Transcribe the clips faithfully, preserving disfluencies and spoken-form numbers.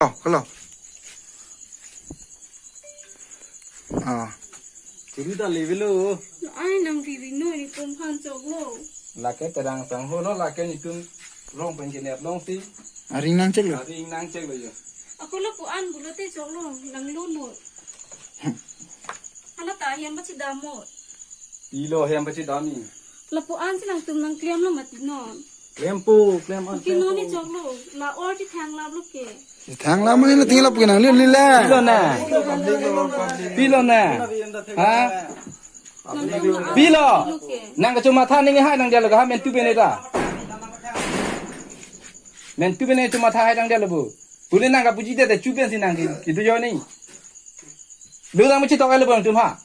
Oh, kalo. Ah. Churu ta levelo. Ai nang riri no, netum aphan choklo. Lake terang sang ho lo, lake netum rong pen kenep longsi. Aring nangcheklo. Aring nangcheklo jo. Ako lapu-an pulote choklo, nang lo no. Hala ta hem pachedam mo. Pilo hem pachedam ni. Lapu-an si nangtum nangklemlo mati non. Klempo, klem an. Ke non ni choklo, la or chethang laplo ke. Chethang lap ma, la tingla pu nang lila. Pilo na. Pilo na. Ha? Nang lo ke. Nang kachomatha ningje hai nangdetlo ke ha, mentu bene ta. Mentu bene chomatha hai nangdetlo bo. Pule nang kapuji det, chupen si nang ke, kedo jo ni. Lo nang muchi tok alo bang tum ha.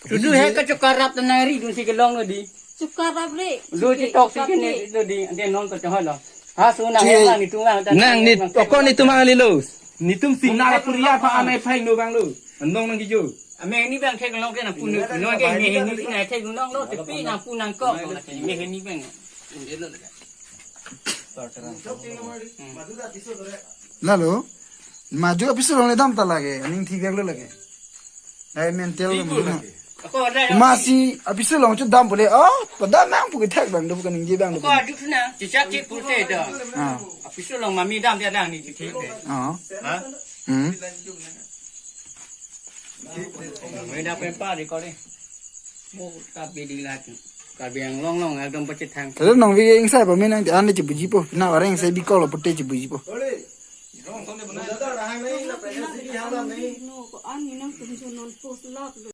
Tutu he kachokarap ta nang ridun si kelong lo di. Chokarap le. Lo chitok si kene lo di. Ante non kachohalo. Ha, so nang Che- yang nang netum nang ta Nang ni, okon netum ang lilo. Netum si nang puriya pa anai phai no bang lo. Anong nang kijo. Ame ni bang thek long ke nang pun no ke me ni si nang thek long lo, tapi nang pun nang ko. Me ni bang. Lalo, maju office along le dam ta lake, aning thik lo lake. Ai mental lo muna. Ako ada yang Masi office along chu dam pule, oh, padam nang pu kethek bang do, pu kaningje bang do. Ako adu na, cicak cik pute do. Ah. Office along mami dam dia dang ni cicak de. Ah. Ha? Hmm. Meda pepa di kore. Mo tapi di lagi. Karbi Anglong long ekdom pachethang. Tadi nang vi ingsai pa menang, ane chibuji po. Na orang ingsai bikol pute chibuji po.